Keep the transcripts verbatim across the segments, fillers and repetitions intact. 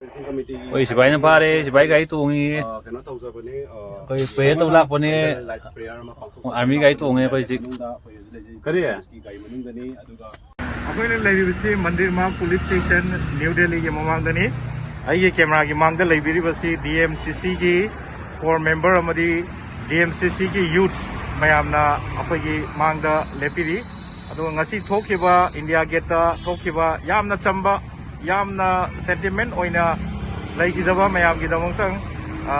ꯑꯩꯈꯣꯏ ꯁꯤꯐꯥꯏꯅ ꯐꯥꯔꯦ, ꯁꯤꯐꯥꯏ ꯒꯥꯔꯤ ꯇꯣꯡꯉꯤ꯫ ꯑꯩꯈꯣꯏ prayer ꯇꯧ ꯂꯥꯛꯄꯅꯦ꯫ Army ꯒꯥꯔꯤ ꯇꯣꯡꯉꯦ ꯑꯩꯈꯣꯏ ꯍꯧꯖꯤꯛ꯫ ꯀꯔꯤ? ꯑꯩꯈꯣꯏꯅ ꯂꯩꯔꯤꯕꯁꯤ ꯃꯟꯗꯤꯔ ꯃꯥꯔꯛ police station, ꯅ꯭ꯌꯨ ꯗꯦꯜꯂꯤꯒꯤ ꯃꯃꯥꯡꯗꯅꯤ꯫ ꯑꯩꯒꯤ cameraꯒꯤ ꯃꯥꯡꯗ ꯂꯩꯕꯤꯔꯤꯕꯁꯤ D M C Cꯒꯤ core member ꯑꯃꯗꯤ D M C Cꯒꯤ youths ꯃꯌꯥꯝꯅ ꯑꯩꯈꯣꯏꯒꯤ ꯃꯥꯡꯗ ꯂꯦꯞꯄꯤꯔꯤ꯫ ꯑꯗꯨꯒ ꯉꯁꯤ ꯊꯣꯛꯈꯤꯕ India Gateꯇ ꯊꯣꯛꯈꯤꯕ ꯌꯥꯝꯅ ꯆꯝꯕ, ꯌꯥꯝꯅ sentiment ꯑꯣꯏꯅ ꯂꯩꯈꯤꯗꯕ ꯃꯌꯥꯝꯒꯤꯗꯃꯛꯇꯪ, ꯑ,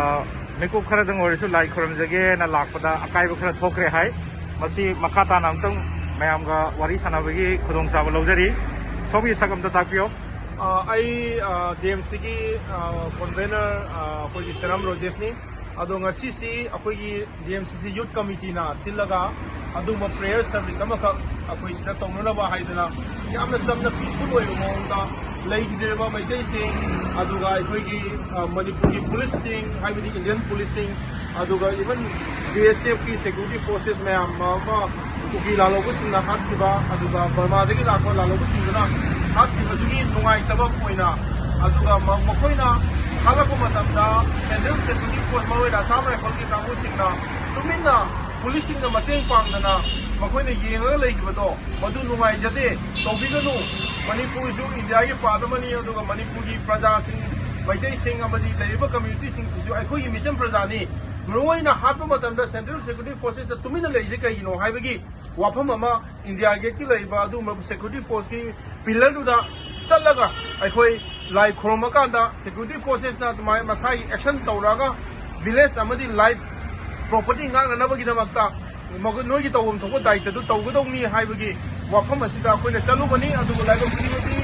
ꯃꯤꯀꯨꯞ ꯈꯔꯗꯪ ꯑꯣꯏꯔꯁꯨ ꯂꯥꯏ ꯈꯨꯔꯨꯝꯖꯒꯦꯅ ꯂꯥꯛꯄꯗ ꯑꯀꯥꯏꯕ ꯈꯔ ꯊꯣꯛꯈ꯭ꯔꯦ ꯍꯥꯏ꯫ ꯃꯁꯤ ꯃꯈꯥ ꯇꯥꯅ ꯑꯃꯨꯛꯇꯪ ꯃꯌꯥꯝꯒ ꯋꯥꯔꯤ ꯁꯥꯟꯅꯕꯒꯤ ꯈꯨꯗꯣꯡꯆꯥꯕ ꯂꯧꯖꯔꯤ꯫ ꯁꯣꯝꯒꯤ ꯁꯛ ꯑꯝꯇ ꯇꯥꯛꯄꯤꯌꯣ꯫ ꯑ, ꯑꯩ, ꯑ, D M Cꯒꯤ, ꯑ, convener, ꯑ, ꯑꯩꯈꯣꯏꯒꯤ ꯁꯦꯔꯥꯝ ꯔꯣꯖꯦꯁꯅꯤ꯫ ꯑꯗꯣ ꯉꯁꯤꯁꯤ ꯑꯩꯈꯣꯏꯒꯤ D M C C Youth Committeeꯅ ꯁꯤꯜꯂꯒ ꯑꯗꯨꯒꯨꯝꯕ prayer service ꯑꯃꯈꯛ ꯑꯩꯈꯣꯏ ꯁꯤꯗ ꯇꯧꯅꯅꯕ ꯍꯥꯏꯗꯅ ꯌꯥꯝꯅ ꯆꯝꯅ peaceful ꯑꯣꯏꯕ ꯃꯑꯣꯡꯗ ꯂꯩꯈꯤꯗ꯭ꯔꯤꯕ ꯃꯩꯇꯩꯁꯤꯡ, ꯑꯗꯨꯒ ꯑꯩꯈꯣꯏꯒꯤ, ꯑ, ꯃꯅꯤꯄꯨꯔꯒꯤ policeꯁꯤꯡ, ꯍꯥꯏꯕꯗꯤ Indian policeꯁꯤꯡ, ꯑꯗꯨꯒ even B S Fꯀꯤ security forces ꯃꯌꯥꯝ ꯑꯃ ꯀꯨꯀꯤ ꯂꯥꯜꯍꯧꯕꯁꯤꯡꯅ ꯍꯥꯠꯈꯤꯕ, ꯑꯗꯨꯒ ꯕꯔꯃꯥꯗꯒꯤ ꯂꯥꯛꯄ ꯂꯥꯜꯍꯧꯕꯁꯤꯡꯗꯨꯅ ꯍꯥꯠꯈꯤꯕꯗꯨꯒꯤ ꯅꯨꯡꯉꯥꯏꯇꯕ ꯑꯣꯏꯅ, ꯑꯗꯨꯒ ꯃ-, ꯃꯈꯣꯏꯅ ꯍꯥꯠꯂꯛꯄ ꯃꯇꯝꯗ Central Security Force, ꯃꯔꯨꯑꯣꯏꯅ Assam Riflesꯀꯤ ꯀꯥꯡꯕꯨꯁꯤꯡꯅ ꯇꯨꯃꯤꯟꯅ policeꯁꯤꯡꯅ ꯃꯇꯦꯡ ꯄꯥꯡꯗꯅ ꯃꯈꯣꯏꯅ ꯌꯦꯡꯉꯒ ꯂꯩꯈꯤꯕꯗꯣ ꯃꯗꯨ ꯅꯨꯡꯉꯥꯏꯖꯗꯦ, ꯇꯧꯕꯤꯒꯅꯨ꯫ ꯃꯅꯤꯄꯨꯔꯁꯨ Indiaꯒꯤ part ꯑꯃꯅꯤ, ꯑꯗꯨꯒ ꯃꯅꯤꯄꯨꯔꯒꯤ ꯄ꯭ꯔꯖꯥꯁꯤꯡ, ꯃꯩꯇꯩꯁꯤꯡ ꯑꯃꯗꯤ ꯂꯩꯔꯤꯕ communityꯁꯤꯡꯁꯤꯁꯨ ꯑꯩꯈꯣꯏꯒꯤ ꯃꯤꯆꯝ ꯄ꯭ꯔꯖꯥꯅꯤ꯫ ꯃꯔꯨꯑꯣꯏꯅ ꯍꯥꯠꯄ ꯃꯇꯝꯗ Central Security Forcesꯇ ꯇꯨꯃꯤꯟꯅ ꯂꯩꯔꯤꯁꯦ ꯀꯩꯒꯤꯅꯣ ꯍꯥꯏꯕꯒꯤ ꯋꯥꯐꯝ ꯑꯃ, India Gateꯀꯤ ꯂꯩꯔꯤꯕ ꯑꯗꯨꯒꯨꯝꯕ security forceꯀꯤ pillarꯗꯨꯗ ꯆꯠꯂꯒ ꯑꯩꯈꯣꯏ ꯂꯥꯏ ꯈꯨꯔꯨꯝꯃꯀꯥꯟꯗ security forcesꯅ ꯑꯗꯨꯃꯥꯏꯅ ꯃꯁꯥꯒꯤ action ꯇꯧꯔꯛꯑꯒ village ꯑꯃꯗꯤ life, property ꯉꯥꯛꯅꯅꯕꯒꯤꯗꯃꯛꯇ ꯃꯒꯨ-, ꯅꯣꯏꯒꯤ ꯇꯧꯐꯝ ꯊꯣꯛꯄ ꯗꯥꯏꯇꯗꯨ ꯇꯧꯒꯗꯧꯅꯤ ꯍꯥꯏꯕꯒꯤ ꯋꯥꯐꯝ ꯑꯁꯤꯗ ꯑꯩꯈꯣꯏꯅ ꯆꯠꯂꯨꯕꯅꯤ꯫ ꯑꯗꯨꯕꯨ ꯂꯥꯏꯕꯛ ꯊꯤꯕꯗꯤ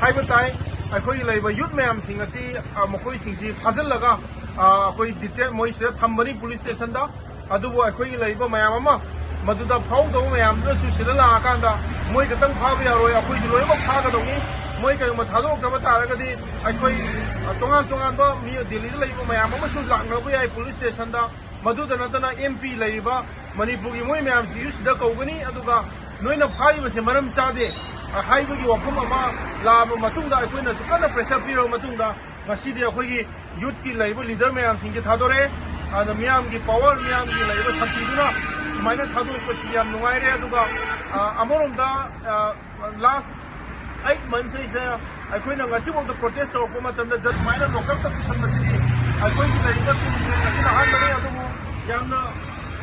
ꯍꯥꯏꯕ ꯇꯥꯏ, ꯑꯩꯈꯣꯏꯒꯤ ꯂꯩꯔꯤꯕ youth ꯃꯌꯥꯝꯁꯤꯡ ꯑꯁꯤ, ꯑ, ꯃꯈꯣꯏꯁꯤꯡꯁꯤ ꯐꯥꯖꯤꯜꯂꯒ, ꯑ, ꯑꯩꯈꯣꯏ detain, ꯃꯣꯏꯁꯤꯗ ꯊꯝꯕꯅꯤ police stationꯗ꯫ ꯑꯗꯨꯕꯨ ꯑꯩꯈꯣꯏꯒꯤ ꯂꯩꯔꯤꯕ ꯃꯌꯥꯝ ꯑꯃ, ꯃꯗꯨꯗ ꯐꯥꯎꯗꯕ ꯃꯌꯥꯝꯗꯨꯅꯁꯨ ꯁꯤꯗ ꯂꯥꯛꯑꯀꯥꯟꯗ ꯃꯣꯏ ꯈꯛꯇꯪ ꯐꯥꯕ ꯌꯥꯔꯣꯏ, ꯑꯩꯈꯣꯏꯁꯨ ꯂꯣꯏꯅꯃꯛ ꯐꯥꯒꯗꯧꯅꯤ꯫ ꯃꯣꯏ ꯀꯔꯤꯒꯨꯝꯕ ꯊꯥꯗꯣꯔꯛꯇꯕ ꯇꯥꯔꯒꯗꯤ ꯑꯩꯈꯣꯏ, ꯑ, ꯇꯣꯉꯥꯟ ꯇꯣꯉꯥꯟꯕ ꯃꯤ ꯗꯦꯜꯂꯤꯗ ꯂꯩꯕ ꯃꯌꯥꯝ ꯑꯃꯁꯨ ꯂꯥꯛꯅꯕ ꯌꯥꯏ police stationꯗ꯫ ꯃꯗꯨꯗ ꯅꯠꯇꯅ M P ꯂꯩꯔꯤꯕ ꯃꯅꯤꯄꯨꯔꯒꯤ ꯃꯣꯏ ꯃꯌꯥꯝꯁꯤꯁꯨ ꯁꯤꯗ ꯀꯧꯒꯅꯤ꯫ ꯑꯗꯨꯒ ꯅꯣꯏꯅ ꯐꯥꯔꯤꯕꯁꯦ ꯃꯔꯝ ꯆꯥꯗꯦ, ꯑ, ꯍꯥꯏꯕꯒꯤ ꯋꯥꯐꯝ ꯑꯃ ꯂꯥꯛꯑꯕ ꯃꯇꯨꯡꯗ, ꯑꯩꯈꯣꯏꯅꯁꯨ ꯀꯟꯅ pressure ꯄꯤꯔꯕ ꯃꯇꯨꯡꯗ, ꯉꯁꯤꯗꯤ ꯑꯩꯈꯣꯏꯒꯤ ꯌꯨꯠꯀꯤ ꯂꯩꯔꯤꯕ ꯂꯤꯗꯔ ꯃꯌꯥꯝꯁꯤꯡꯁꯦ ꯊꯥꯗꯣꯔꯛꯑꯦ꯫ ꯑꯗ ꯃꯤꯌꯥꯝꯒꯤ ꯄꯋꯥꯔ, ꯃꯤꯌꯥꯝꯒꯤ ꯂꯩꯔꯤꯕ ꯁꯛꯇꯤꯗꯨꯅ ꯁꯨꯃꯥꯏꯅ ꯊꯥꯗꯣꯔꯛꯄꯁꯤ ꯌꯥꯝ ꯅꯨꯡꯉꯥꯏꯔꯦ꯫ ꯑꯗꯨꯒ, ꯑ, ꯑꯃꯔꯣꯝꯗ, ꯑ, ꯂꯥꯁ ꯑꯩꯠ ꯃꯟꯁꯁꯤꯗ ꯑꯩꯈꯣꯏꯅ ꯉꯁꯤꯐꯥꯎꯗ ꯄ꯭ꯔꯣꯇꯦꯁ ꯇꯧꯔꯛꯄ ꯃꯇꯝꯗ ꯖꯁ ꯁꯨꯃꯥꯏꯅ ꯂꯣꯀꯞꯇ ꯄꯨꯁꯟꯕꯁꯤꯗꯤ ꯑꯩꯈꯣꯏꯒꯤ ꯂꯩꯔꯤꯕ ꯇꯤꯝꯁꯦ ꯉꯁꯤꯅ ꯑꯍꯥꯟꯕꯅꯤ꯫ ꯑꯗꯨꯕꯨ ꯌꯥꯝꯅ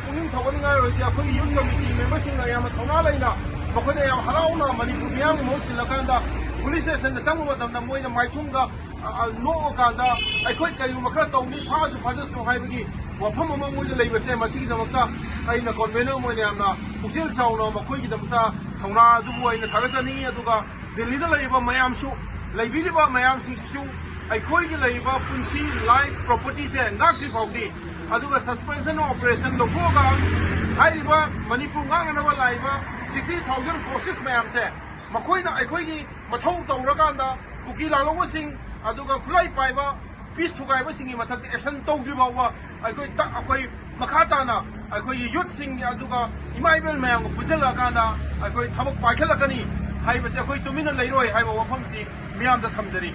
ꯄꯨꯛꯅꯤꯡ ꯊꯧꯒꯠꯅꯤꯡꯉꯥꯏ ꯑꯣꯏꯔꯗꯤ ꯑꯩꯈꯣꯏꯒꯤ ꯌꯨꯠ ꯀꯃꯤꯇꯤ ꯃꯦꯝꯕꯔꯁꯤꯡꯅ ꯌꯥꯝꯅ ꯊꯧꯅꯥ ꯂꯩꯅ ꯃꯈꯣꯏꯅ ꯌꯥꯝ ꯍꯔꯥꯎꯅ ꯃꯅꯤꯄꯨꯔ ꯃꯤꯌꯥꯝꯒꯤ ꯃꯍꯨꯠ ꯁꯤꯜꯂꯀꯥꯟꯗ ꯄꯨꯂꯤꯁ ꯁ꯭ꯇꯦꯁꯟꯗ ꯆꯪꯕ ꯃꯇꯝꯗ ꯃꯣꯏꯅ ꯃꯥꯏꯊꯣꯡꯗ, ꯑ, ꯑ, ꯅꯣꯛꯑꯀꯥꯟꯗ ꯑꯩꯈꯣꯏ ꯀꯔꯤꯒꯨꯝꯕ ꯈꯔ ꯇꯧꯅꯤ, ꯐꯥꯁꯨ ꯐꯥꯖꯁꯅꯨ ꯍꯥꯏꯕꯒꯤ ꯋꯥꯐꯝ ꯑꯃ ꯃꯣꯏꯗ ꯂꯩꯕꯁꯦ, ꯃꯁꯤꯒꯤꯗꯃꯛꯇ ꯑꯩꯅ ꯀꯣꯟꯚꯦꯅꯔ ꯑꯃ ꯑꯣꯏꯅ ꯌꯥꯝꯅ ꯄꯨꯛꯆꯦꯜ ꯆꯥꯎꯅ ꯃꯈꯣꯏꯒꯤꯗꯃꯛꯇ ꯊꯧꯅꯥ ꯑꯗꯨꯕꯨ ꯑꯩꯅ ꯊꯥꯒꯠꯆꯅꯤꯡꯉꯤ꯫ ꯑꯗꯨꯒ ꯗꯤꯜꯂꯤꯗ ꯂꯩꯔꯤꯕ ꯃꯌꯥꯝꯁꯨ, ꯂꯩꯕꯤꯔꯤꯕ ꯃꯌꯥꯝꯁꯤꯡꯁꯤꯁꯨ ꯑꯩꯈꯣꯏꯒꯤ ꯂꯩꯔꯤꯕ ꯄꯨꯟꯁꯤ, ꯂꯥꯏꯐ, ꯄ꯭ꯔꯣꯄꯔꯇꯤꯁꯦ ꯉꯥꯛꯇ꯭ꯔꯤ ꯐꯥꯎꯗꯤ, ꯑꯗꯨꯒ ꯁꯁꯄꯦꯟꯁꯟ ꯑꯣꯄꯔꯦꯁꯟ ꯂꯧꯊꯣꯛꯑꯒ ꯍꯥꯏꯔꯤꯕ ꯃꯅꯤꯄꯨꯔ ꯉꯥꯛꯅꯅꯕ ꯂꯥꯛꯏꯕ ꯁꯤꯛꯁꯇꯤ ꯊꯥꯎꯖꯟ ꯐꯣꯔꯁꯦꯁ ꯃꯌꯥꯝꯁꯦ, ꯃꯈꯣꯏꯅ ꯑꯩꯈꯣꯏꯒꯤ ꯃꯊꯧ ꯇꯧꯔꯀꯥꯟꯗ ꯀꯨꯀꯤ ꯂꯥꯜꯍꯧꯕꯁꯤꯡ, ꯑꯗꯨꯒ ꯈꯨꯠꯂꯥꯏ ꯄꯥꯏꯕ ꯄꯤꯁ ꯊꯨꯒꯥꯏꯕꯁꯤꯡꯒꯤ ꯃꯊꯛꯇ ꯑꯦꯛꯁꯟ ꯇꯧꯗ꯭ꯔꯤ ꯐꯥꯎꯕ ꯑꯩꯈꯣꯏ ꯇ-, ꯑꯩꯈꯣꯏ ꯃꯈꯥ ꯇꯥꯅ ꯑꯩꯈꯣꯏꯒꯤ ꯌꯨꯠꯁꯤꯡ ꯑꯗꯨꯒ ꯏꯃꯥ ꯏꯕꯦꯜ ꯃꯌꯥꯝꯒ ꯄꯨꯟꯁꯤꯜꯂꯛꯑꯀꯥꯟꯗ ꯑꯩꯈꯣꯏ ꯊꯕꯛ ꯄꯥꯏꯈꯠꯂꯛꯀꯅꯤ ꯍꯥꯏꯕꯁꯦ ꯑꯩꯈꯣꯏ ꯇꯨꯃꯤꯟꯅ ꯂꯩꯔꯣꯏ ꯍꯥꯏꯕ ꯋꯥꯐꯝꯁꯤ ꯃꯤꯌꯥꯝꯗ ꯊꯝꯖꯔꯤ꯫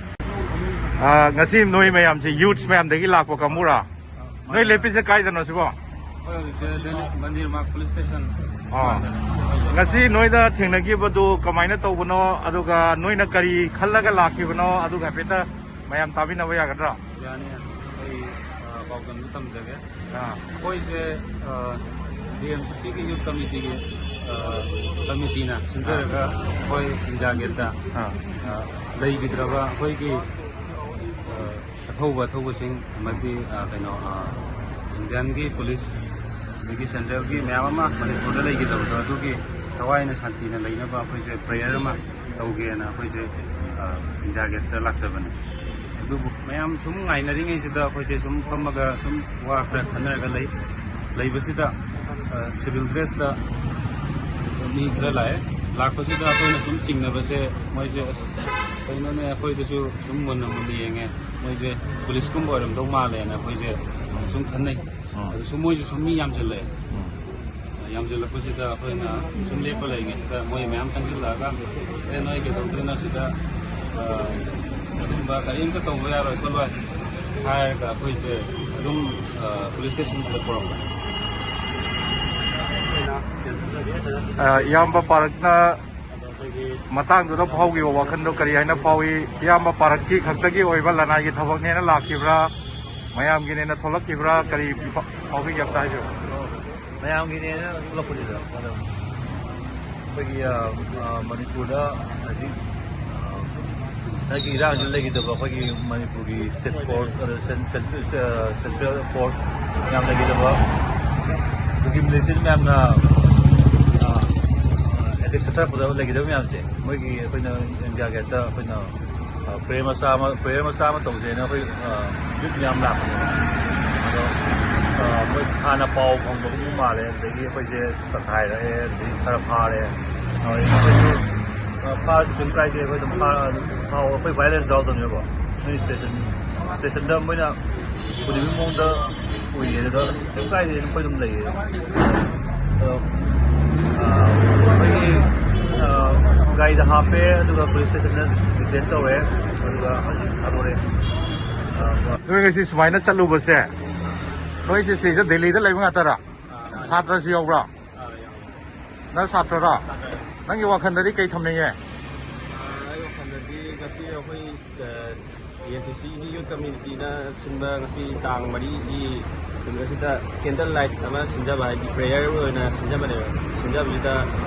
ꯑꯥ, ꯉꯁꯤ ꯅꯣꯏ ꯃꯌꯥꯝꯁꯦ ꯌꯨꯠꯁ ꯃꯌꯥꯝꯗꯒꯤ ꯂꯥꯛꯄ ꯀꯥꯡꯕꯨꯔꯥ? ꯅꯣꯏ ꯂꯦꯞꯄꯤꯁꯦ ꯀꯥꯏꯗꯅꯣ ꯁꯤꯕꯣ? ꯑꯩꯈꯣꯏ ꯍꯧꯖꯤꯛꯁꯦ ꯗꯦꯂꯤ ꯃꯟꯗꯤꯔ ꯃꯥꯔꯛ ꯄꯨꯂꯤꯁ ꯁ꯭ꯇꯦꯁꯟ꯫ ꯑꯥ꯫ ꯉꯁꯤ ꯅꯣꯏꯗ ꯊꯦꯡꯅꯈꯤꯕꯗꯨ ꯀꯃꯥꯏꯅ ꯇꯧꯕꯅꯣ, ꯑꯗꯨꯒ ꯅꯣꯏꯅ ꯀꯔꯤ ꯈꯜꯂꯒ ꯂꯥꯛꯈꯤꯕꯅꯣ, ꯑꯗꯨꯒ ꯍꯥꯏꯐꯦꯠꯇ ꯃꯌꯥꯝ ꯇꯥꯕꯤꯅꯕ ꯌꯥꯒꯗ꯭ꯔꯥ? ꯌꯥꯅꯤ, ꯌꯥꯅꯤ꯫ ꯑꯩ, ꯑ, ꯄꯥꯎꯗꯝꯁꯨ ꯇꯝꯖꯒꯦ꯫ ꯑꯥ꯫ ꯑꯩꯈꯣꯏꯁꯦ, ꯑ, ꯗꯤ ꯑꯦꯝ ꯁꯤ ꯁꯤꯒꯤ ꯌꯨꯠ ꯀꯃꯤꯇꯤꯒꯤ, ꯑ, ꯀꯃꯤꯇꯤꯅ ꯁꯤꯟꯖꯔꯒ ꯑꯥ꯫ ꯑꯩꯈꯣꯏ ꯏꯟꯗꯤꯌꯥ ꯒꯦꯠꯇ, ꯑꯥ꯫ ꯑ, ꯂꯩꯈꯤꯗ꯭ꯔꯕ ꯑꯩꯈꯣꯏꯒꯤ, ꯑ, ꯑꯊꯧꯕ ꯑꯊꯧꯕꯁꯤꯡ ꯑꯃꯗꯤ, ꯑ, ꯀꯩꯅꯣ, ꯑ, ꯏꯟꯗꯤꯌꯥꯟꯒꯤ ꯄꯨꯂꯤꯁ, ꯑꯗꯒꯤ ꯁꯦꯟꯇ꯭ꯔꯦꯜꯒꯤ ꯃꯌꯥꯝ ꯑꯃ ꯃꯅꯤꯄꯨꯔꯗ ꯂꯩꯈꯤꯗꯕꯗꯣ, ꯑꯗꯨꯒꯤ ꯊꯋꯥꯏꯅ ꯁꯥꯟꯇꯤꯅ ꯂꯩꯅꯕ ꯑꯩꯈꯣꯏꯁꯦ ꯄ꯭ꯔꯦꯌꯔ ꯑꯃ ꯇꯧꯒꯦꯅ ꯑꯩꯈꯣꯏꯁꯦ, ꯑ, ꯏꯟꯗꯤꯌꯥ ꯒꯦꯠꯇ ꯂꯥꯛꯆꯕꯅꯦ꯫ ꯑꯗꯨꯕꯨ ꯃꯌꯥꯝ ꯁꯨꯝ ꯉꯥꯏꯅꯔꯤꯉꯩꯁꯤꯗ ꯑꯩꯈꯣꯏꯁꯦ ꯁꯨꯝ ꯐꯝꯃꯒ ꯁꯨꯝ ꯋꯥ ꯈꯔ ꯈꯟꯅꯔꯒ ꯂꯩ꯫ ꯂꯩꯕꯁꯤꯗ, ꯑ, ꯁꯤꯚꯤꯜ ꯗ꯭ꯔꯦꯁꯇ ꯃꯤ ꯈꯔ ꯂꯥꯛꯑꯦ꯫ ꯂꯥꯛꯄꯁꯤꯗ ꯑꯩꯈꯣꯏꯅ ꯁꯨꯝ ꯆꯤꯡꯅꯕꯁꯦ, ꯃꯣꯏꯁꯦ, "ꯑꯁ, ꯀꯩꯅꯣꯅꯦ?" ꯑꯩꯈꯣꯏꯗꯁꯨ ꯁꯨꯝ ꯃꯨꯟꯅ ꯃꯨꯟꯅ ꯌꯦꯡꯉꯦ꯫ ꯃꯣꯏꯁꯦ ꯄꯨꯂꯤꯁꯀꯨꯝꯕ ꯑꯣꯏꯔꯝꯗꯧ ꯃꯥꯜꯂꯦꯅ ꯑꯩꯈꯣꯏꯁꯦ ꯁꯨꯝ ꯈꯟꯅꯩ꯫ ꯎꯝ꯫ ꯑꯗꯨꯁꯨ ꯃꯣꯏꯁꯨ ꯁꯨꯝ ꯃꯤ ꯌꯥꯝꯁꯤꯜꯂꯛꯑꯦ꯫ ꯎꯝ꯫ ꯌꯥꯝꯁꯤꯜꯂꯛꯄꯁꯤꯗ ꯑꯩꯈꯣꯏꯅ ꯁꯨꯝ ꯂꯦꯞꯄ ꯂꯩꯔꯤꯉꯩꯁꯤꯗ ꯃꯣꯏ ꯃꯌꯥꯝ ꯆꯪꯁꯤꯜꯂꯛꯑꯒ, "ꯑꯦ, ꯅꯣꯏ ꯀꯩꯗꯧꯗꯣꯏꯅꯣ ꯁꯤꯗ?" ꯑ, ꯑꯗꯨꯝꯕ ꯀꯔꯤꯝꯇ ꯇꯧꯕ ꯌꯥꯔꯣꯏ ꯈꯣꯠꯂꯣꯏ ꯍꯥꯏꯔꯒ ꯑꯩꯈꯣꯏꯁꯦ ꯑꯗꯨꯝ ꯄꯨꯂꯤꯁ ꯁ꯭ꯇꯦꯁꯟꯗ ꯄꯨꯔꯛꯄ꯫ ꯑ, ꯏꯌꯥꯝꯕ ꯄꯥꯔꯛꯅ ꯃꯇꯥꯡꯗꯨꯗ ꯐꯥꯎꯈꯤꯕ ꯋꯥꯈꯜꯗꯣ ꯀꯔꯤ ꯍꯥꯏꯅ ꯐꯥꯎꯏ? ꯏꯌꯥꯝꯕ ꯄꯥꯔꯛꯀꯤ ꯈꯛꯇꯒꯤ ꯑꯣꯏꯕ ꯂꯅꯥꯏꯒꯤ ꯊꯕꯛꯅꯦꯅ ꯂꯥꯛꯈꯤꯕ꯭ꯔꯥ, ꯃꯌꯥꯝꯒꯤꯅꯦꯅ ꯊꯣꯛꯂꯛꯈꯤꯕ꯭ꯔꯥ, ꯀꯔꯤ ꯐꯥꯎꯕꯤꯒꯦ ꯑꯝꯇ ꯍꯥꯏꯕꯤꯌꯨ꯫ ꯃꯌꯥꯝꯒꯤꯅꯦꯅ ꯊꯣꯛꯂꯛꯄꯅꯤꯗ꯫ ꯑꯗꯣ ꯑꯩꯈꯣꯏꯒꯤ, ꯑ, ꯑ, ꯃꯅꯤꯄꯨꯔꯗ ꯍꯧꯖꯤꯛ, ꯑ, ꯍꯟꯗꯛꯀꯤ ꯏꯔꯥꯡꯁꯤ ꯂꯩꯈꯤꯗꯕ ꯑꯩꯈꯣꯏꯒꯤ ꯃꯅꯤꯄꯨꯔꯒꯤ ꯁ꯭ꯇꯦꯠ ꯐꯣꯔꯁ, ꯑꯗ ꯁꯦꯟ-, ꯁꯦꯟ-, ꯑ, ꯁꯦꯟꯇ꯭ꯔꯦꯜ ꯐꯣꯔꯁ ꯃꯌꯥꯝ ꯂꯩꯈꯤꯗꯕ, ꯑꯗꯨꯒꯤ ꯃꯤꯂꯤꯇꯔꯤ ꯃꯌꯥꯝꯅ, ꯑ, ꯑꯦꯇꯦꯛ ꯆꯠꯊꯔꯛꯄꯗ ꯂꯩꯈꯤꯗꯕ ꯃꯌꯥꯝꯁꯦ, ꯃꯣꯏꯒꯤ ꯑꯩꯈꯣꯏꯅ ꯏꯟꯗꯤꯌꯥ ꯒꯦꯠꯇ ꯑꯩꯈꯣꯏꯅ, ꯑ, ꯄ꯭ꯔꯦꯌꯔ ꯃꯆꯥ ꯑꯃ, ꯄ꯭ꯔꯦꯌꯔ ꯃꯆꯥ ꯑꯃ ꯇꯧꯁꯦꯅ ꯑꯩꯈꯣꯏ, ꯑ, ꯌꯨꯠ ꯃꯌꯥꯝ ꯂꯥꯛꯄꯅꯦꯕ꯫ ꯑꯗꯣ, ꯑ, ꯃꯣꯏ ꯍꯥꯟꯅ ꯄꯥꯎ ꯐꯪꯕꯒꯨꯝꯕ ꯃꯥꯜꯂꯦ, ꯑꯗꯨꯗꯒꯤ ꯑꯩꯈꯣꯏꯁꯦ ꯇꯛꯈꯥꯏꯔꯛꯑꯦ, ꯑꯗꯨꯗꯒꯤ ꯈꯔ ꯐꯥꯔꯦ꯫ ꯑꯗꯨꯗꯒꯤ ꯑꯩꯈꯣꯏꯁꯨ, ꯑ, ꯐꯥꯔꯁꯨ ꯀꯩꯝ ꯀꯥꯏꯗꯦ, ꯑꯩꯈꯣꯏ ꯑꯗꯨꯝ ꯐꯥ-, ꯑꯗꯨꯝ ꯐꯥꯎ-, ꯑꯩꯈꯣꯏ ꯚꯥꯏꯂꯦꯟꯁ ꯌꯥꯎꯗꯕꯅꯦꯕꯀꯣ꯫ ꯅꯣꯏ ꯁ꯭ꯇꯦꯁꯟ, ꯁ꯭ꯇꯦꯁꯟꯗ ꯃꯣꯏꯅ ꯄꯨꯔꯤꯕ ꯃꯑꯣꯡꯗ ꯎꯏꯌꯦ, ꯑꯗꯨꯗ ꯀꯩꯝ ꯀꯥꯏꯗꯦ, ꯑꯩꯈꯣꯏ ꯑꯗꯨꯝ ꯂꯩꯌꯦ꯫ ꯑꯗꯣ, ꯑ, ꯑꯩꯈꯣꯏꯒꯤ, ꯑ, ꯒꯥꯔꯤꯗ ꯍꯥꯞꯄꯦ, ꯑꯗꯨꯒ ꯄꯨꯂꯤꯁ ꯁ꯭ꯇꯦꯁꯟꯗ ꯗꯤꯇꯦꯟ ꯇꯧꯔꯦ, ꯑꯗꯨꯒ ꯍꯧꯖꯤꯛ ꯊꯥꯗꯣꯔꯛꯑꯦ꯫ ꯑ, ꯅꯣꯏ ꯉꯁꯤ ꯁꯨꯃꯥꯏꯅ ꯆꯠꯂꯨꯕꯁꯦ, ꯅꯣꯏꯁꯦ ꯁꯤꯗ ꯗꯦꯜꯂꯤꯗ ꯂꯩꯕ ꯉꯥꯛꯇꯔꯥ? ꯑ, ꯁꯥꯇ꯭ꯔꯁꯨ ꯌꯥꯎꯕ꯭ꯔꯥ? ꯑ, ꯌꯥꯎꯋꯦ꯫ ꯅꯪ ꯁꯥꯇ꯭ꯔꯔꯣ? ꯁꯥꯇ꯭ꯔ꯫ ꯅꯪꯒꯤ ꯋꯥꯈꯜꯗꯗꯤ ꯀꯩ ꯊꯝꯅꯤꯡꯉꯦ? ꯑ, ꯑꯩ ꯋꯥꯈꯜꯗꯗꯤ ꯉꯁꯤ ꯑꯩꯈꯣꯏ, ꯑ, ꯑꯦ ꯑꯦꯟ ꯁꯤ ꯁꯤꯒꯤ ꯌꯨꯠ ꯀꯝꯃ꯭ꯌꯨꯅꯤꯇꯤꯅ ꯁꯤꯟꯕ ꯉꯁꯤ ꯇꯥꯡ ꯃꯔꯤꯒꯤ ꯅꯨꯃꯤꯠ ꯑꯁꯤꯗ ꯀꯦꯟꯗꯜ ꯂꯥꯏꯠ ꯑꯃ ꯁꯤꯟꯖꯕ, ꯍꯥꯏꯗꯤ ꯄ꯭ꯔꯦꯌꯔ ꯑꯣꯏꯅ ꯁꯤꯟꯖꯕꯅꯦꯕ꯫ ꯁꯤꯟꯖꯕꯁꯤꯗ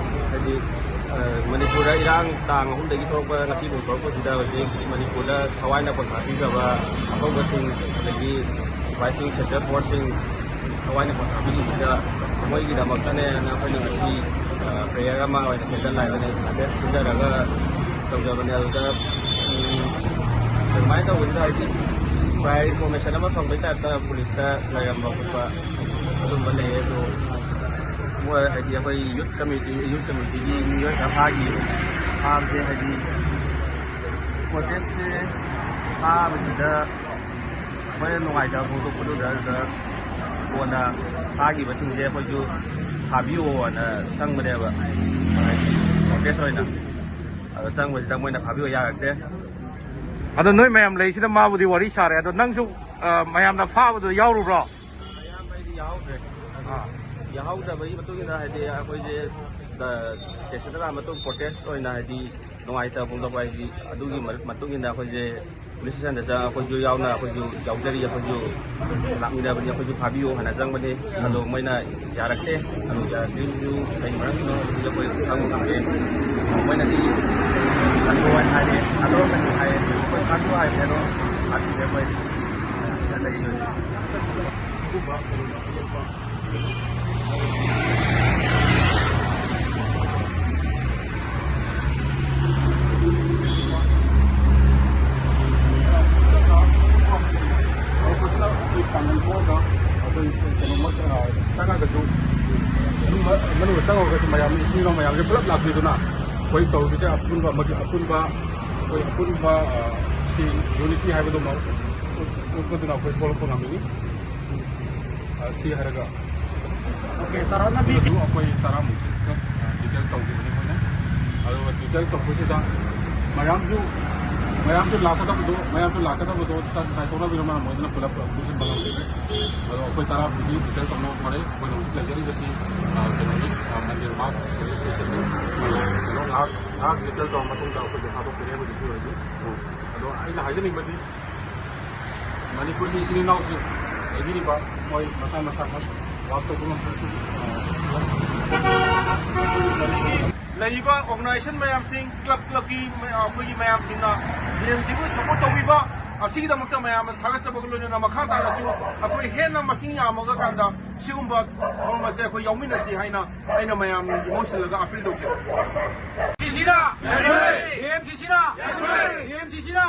ꯍꯥꯏꯗꯤ, ꯑ, ꯃꯅꯤꯄꯨꯔꯗ ꯏꯔꯥꯡ ꯇꯥꯡ ꯑꯍꯨꯝꯗꯒꯤ ꯊꯣꯛꯂꯛꯄ ꯉꯁꯤꯐꯥꯎ ꯊꯣꯛꯂꯛꯄꯁꯤꯗ ꯍꯧꯖꯤꯛ ꯃꯅꯤꯄꯨꯔꯗ ꯊꯋꯥꯏꯅ ꯄꯣꯟꯊꯥꯕꯤꯈ꯭ꯔꯕ ꯑꯐꯧꯕꯁꯤꯡ, ꯑꯗꯒꯤ ꯁꯤꯐꯥꯏꯁꯤꯡ, ꯁꯦꯟꯇ꯭ꯔꯦꯜ ꯐꯣꯔꯁꯁꯤꯡ ꯊꯋꯥꯏꯅ ꯄꯣꯟꯊꯥꯕꯤꯔꯤꯁꯤꯗ ꯃꯣꯏꯒꯤꯗꯃꯛꯇꯅꯦꯅ ꯑꯩꯈꯣꯏꯅ ꯉꯁꯤ, ꯑ, ꯄ꯭ꯔꯦꯌꯔ ꯑꯃ ꯑꯣꯏꯅ ꯀꯦꯟꯗꯜ ꯂꯥꯏꯠ ꯑꯣꯏꯅ ꯍꯥꯏꯐꯦꯠ ꯁꯤꯟꯖꯔꯒ ꯇꯧꯖꯕꯅꯦ꯫ ꯑꯗꯨꯗ, ꯎꯝ, ꯑꯗꯨꯃꯥꯏꯅ ꯇꯧꯕꯁꯤꯗ ꯍꯥꯏꯗꯤ ꯄ꯭ꯔꯥꯏꯌꯔ ꯏꯟꯐꯣꯔꯃꯦꯁꯟ ꯑꯃ ꯐꯪꯕꯒꯤ ꯇꯥꯏꯞꯇ ꯄꯨꯂꯤꯁꯇ ꯂꯩꯔꯝꯕ ꯈꯣꯠꯄ ꯑꯗꯨꯝꯕ ꯂꯩꯌꯦ꯫ ꯑꯗꯣ ꯃꯣꯏ ꯍꯥꯏꯗꯤ ꯑꯩꯈꯣꯏ ꯌꯨꯠ ꯀꯝꯃ꯭ꯌꯨꯅꯤꯇꯤ, ꯌꯨꯠ ꯀꯝꯃ꯭ꯌꯨꯅꯤꯇꯤꯒꯤ ꯃꯤꯑꯣꯏ ꯈꯔ ꯐꯥꯈꯤ꯫ ꯐꯥꯕꯁꯦ ꯍꯥꯏꯗꯤ ꯄ꯭ꯔꯣꯇꯦꯁꯁꯦ ꯐꯥꯕꯁꯤꯗ ꯑꯩꯈꯣꯏꯅ ꯅꯨꯡꯉꯥꯏꯇꯕ ꯐꯣꯡꯗꯣꯛꯄꯗꯨꯗ ꯑꯗꯨꯗ ꯀꯣꯟꯅ ꯐꯥꯈꯤꯕꯁꯤꯡꯁꯦ ꯑꯩꯈꯣꯏꯁꯨ ꯐꯥꯕꯤꯌꯣꯅ ꯆꯪꯕꯅꯦꯕ, ꯍꯥꯏꯗꯤ ꯄ꯭ꯔꯣꯇꯦꯁ ꯑꯣꯏꯅ꯫ ꯑꯗꯣ ꯆꯪꯕꯁꯤꯗ ꯃꯣꯏꯅ ꯐꯥꯕꯤꯌꯣ ꯌꯥꯔꯛꯇꯦ꯫ ꯑꯗꯣ ꯅꯣꯏ ꯃꯌꯥꯝ ꯂꯩꯁꯤꯗ ꯃꯥꯕꯨꯗꯤ ꯋꯥꯔꯤ ꯁꯥꯔꯦ꯫ ꯑꯗꯣ ꯅꯪꯁꯨ, ꯑ, ꯃꯌꯥꯝꯅ ꯐꯥꯕꯗꯣ ꯌꯥꯎꯔꯨꯕ꯭ꯔꯣ? ꯑꯌꯥꯝꯕ ꯑꯩꯗꯤ ꯌꯥꯎꯍꯧꯗ꯭ꯔꯦ꯫ ꯑꯗꯨ ꯑꯥ꯫ ꯌꯥꯍꯧꯗꯕꯒꯤ ꯃꯇꯨꯡ ꯏꯟꯅ ꯍꯥꯏꯗꯤ ꯑꯩꯈꯣꯏꯁꯦ, ꯑ, ꯁ꯭ꯇꯦꯁꯟꯗ ꯂꯥꯛꯑ ꯃꯇꯨꯡ ꯄ꯭ꯔꯣꯇꯦꯁ ꯑꯣꯏꯅ ꯍꯥꯏꯗꯤ ꯅꯨꯡꯉꯥꯏꯇꯕ ꯐꯣꯡꯗꯣꯛꯄ ꯍꯥꯏꯗꯤ ꯑꯗꯨꯒꯤ ꯃꯔ-, ꯃꯇꯨꯡ ꯏꯟꯅ ꯑꯩꯈꯣꯏꯁꯦ ꯄꯨꯂꯤꯁ ꯁ꯭ꯇꯦꯁꯟꯗ ꯆꯪꯉꯒ ꯑꯩꯈꯣꯏꯁꯨ ꯌꯥꯎꯅ ꯑꯩꯈꯣꯏꯁꯨ ꯌꯥꯎꯖꯔꯤ, ꯑꯩꯈꯣꯏꯁꯨ ꯂꯥꯛꯃꯤꯟꯅꯕꯅꯤ, ꯑꯩꯈꯣꯏꯁꯨ ꯐꯥꯕꯤꯌꯨ ꯍꯥꯏꯅ ꯆꯪꯕꯅꯤ꯫ ꯑꯗꯣ ꯃꯣꯏꯅ ꯌꯥꯔꯛꯇꯦ꯫ ꯑꯗꯨ ꯌꯥꯔꯛꯇ꯭ꯔꯤꯗꯨ ꯀꯩ ꯃꯔꯝꯒꯤꯅꯣ ꯍꯥꯏꯕꯗꯨꯗꯤ ꯑꯩꯈꯣꯏ ꯈꯪꯕ ꯉꯝꯗꯦ꯫ ꯃꯣꯏꯅꯗꯤ ꯍꯟꯗꯣꯛꯑꯣ ꯍꯥꯏꯔꯦ, ꯊꯥꯗꯣꯔꯛꯀꯅꯤ ꯍꯥꯏꯔꯦ, ꯑꯩꯈꯣꯏ ꯐꯥꯕꯤꯌꯨ ꯍꯥꯏꯔꯦ, ꯑꯗꯣ ꯐꯥꯕꯤꯗ꯭ꯔꯦ ꯑꯩꯈꯣꯏ꯫ ꯁꯤꯗ ꯂꯩꯔꯤ ꯍꯧꯖꯤꯛ꯫ ꯄꯥꯡꯒꯜ ꯊꯣꯛꯑꯒ ꯑꯩꯈꯣꯏ ꯀꯩꯅꯣꯃꯛ, ꯑ, ꯆꯪꯉꯒꯁꯨ, ꯃꯅꯨꯡꯗ, ꯃꯅꯨꯡꯗ ꯆꯪꯉꯒꯁꯨ ꯃꯌꯥꯝ, ꯏꯆꯤꯜ ꯏꯅꯥꯎ ꯃꯌꯥꯝꯁꯦ ꯄꯨꯂꯞ ꯂꯥꯛꯄꯤꯗꯨꯅ ꯑꯩꯈꯣꯏ ꯇꯧꯔꯤꯕꯁꯦ ꯑꯄꯨꯟꯕ ꯑꯃꯒꯤ ꯑꯄꯨꯟꯕ, ꯑꯩꯈꯣꯏ ꯑꯄꯨꯟꯕ, ꯑ, ꯁꯤ ꯌꯨꯅꯤꯇꯤ ꯍꯥꯏꯕꯗꯨꯃ ꯎꯠꯄꯗꯨꯅ ꯑꯩꯈꯣꯏ ꯊꯣꯛꯂꯛꯄ ꯉꯝꯃꯤꯅꯤ꯫ ꯑ, ꯁꯤ ꯍꯥꯏꯔꯒ ꯑꯣꯀꯦ, ꯆꯥꯎꯔꯥꯛꯅ ꯃꯤ ꯑꯗꯨ ꯑꯩꯈꯣꯏ ꯇꯔꯥꯃꯨꯛꯁꯤ ꯗꯤꯇꯦꯜ ꯇꯧꯈꯤꯕꯅꯤ ꯑꯩꯈꯣꯏꯅ꯫ ꯑꯗꯨꯒ ꯗꯤꯇꯦꯜ ꯇꯧꯕꯁꯤꯗ ꯃꯌꯥꯝꯁꯨ, ꯃꯌꯥꯝꯁꯨ ꯂꯥꯛꯀꯗꯕꯗꯣ, ꯃꯌꯥꯝꯁꯨ ꯂꯥꯛꯀꯗꯕꯗꯣ ꯆꯥꯏꯊꯣꯛꯅꯕꯤꯔ ꯃꯔꯝ ꯑꯣꯏꯗꯅ ꯄꯨꯂꯞ ꯄꯨꯟꯁꯤꯟꯕ ꯉꯝꯗ꯭ꯔꯦ꯫ ꯑꯗꯣ ꯑꯩꯈꯣꯏ ꯇꯔꯥꯕꯨꯗꯤ ꯗꯤꯇꯦꯜ ꯇꯧꯅꯕ ꯐꯔꯦ꯫ ꯑꯩꯈꯣꯏꯅ ꯍꯧꯖꯤꯛ ꯂꯩꯖꯔꯤꯕꯁꯤ, ꯑ, ꯀꯩꯅꯣꯅꯤ, ꯑ, ꯃꯟꯗꯤꯔ ꯃꯥꯔꯛ ꯄꯨꯂꯤꯁ ꯁ꯭ꯇꯦꯁꯟꯅꯤ꯫ ꯀꯩꯅꯣ ꯉꯥꯏꯍꯥꯛ, ꯉꯥꯏꯍꯥꯛ ꯗꯤꯇꯦꯜ ꯇꯧꯔ ꯃꯇꯨꯡꯗ ꯑꯩꯈꯣꯏꯗꯣ ꯊꯥꯗꯣꯛꯄꯤꯔꯦ ꯍꯧꯖꯤꯛꯀꯤ ꯑꯣꯏꯅꯗꯤ꯫ ꯑꯗꯣ ꯑꯩꯅ ꯍꯥꯏꯖꯅꯤꯡꯕꯗꯤ ꯃꯅꯤꯄꯨꯔꯒꯤ ꯏꯆꯤꯜ ꯏꯅꯥꯎꯁꯤꯡ ꯂꯩꯕꯤꯔꯤꯕ ꯃꯣꯏ ꯃꯁꯥ ꯃꯁꯥꯃꯛ ꯋꯥꯛ ꯇꯧꯕ ꯉꯝꯗ꯭ꯔꯁꯨ, ꯑ, ꯂꯩꯔꯤꯕ ꯑꯣꯔꯒꯅꯥꯏꯖꯦꯁꯟ ꯃꯌꯥꯝꯁꯤꯡ, ꯀ꯭ꯂꯕ, ꯀ꯭ꯂꯕꯀꯤ ꯃ-, ꯑꯩꯈꯣꯏꯒꯤ ꯃꯌꯥꯝꯁꯤꯡꯅ ꯗꯤ ꯑꯦꯝ ꯁꯤꯕꯨ ꯁꯄꯣꯔꯠ ꯇꯧꯕꯤꯕ ꯑꯁꯤꯒꯤꯗꯃꯛꯇ ꯃꯌꯥꯝꯅ ꯊꯥꯒꯠꯆꯕꯒ ꯂꯣꯏꯅꯅ ꯃꯈꯥ ꯇꯥꯅꯁꯨ ꯑꯩꯈꯣꯏ ꯍꯦꯟꯅ ꯃꯁꯤꯡ ꯌꯥꯝꯃꯒ ꯀꯥꯟꯗ ꯁꯤꯒꯨꯝꯕ ꯊꯧꯔꯝ ꯑꯁꯦ ꯑꯩꯈꯣꯏ ꯌꯥꯎꯃꯤꯟꯅꯁꯤ ꯍꯥꯏꯅ ꯑꯩꯅ ꯃꯌꯥꯝꯒꯤ ꯃꯍꯨꯠ ꯁꯤꯜꯂꯒ ꯑꯄꯤꯜ ꯇꯧꯖꯩ꯫ ꯁꯤꯁꯤꯅ! ꯗꯤ ꯑꯦꯝ ꯁꯤꯁꯤꯅ! ꯗꯤ ꯑꯦꯝ ꯁꯤꯁꯤꯅ!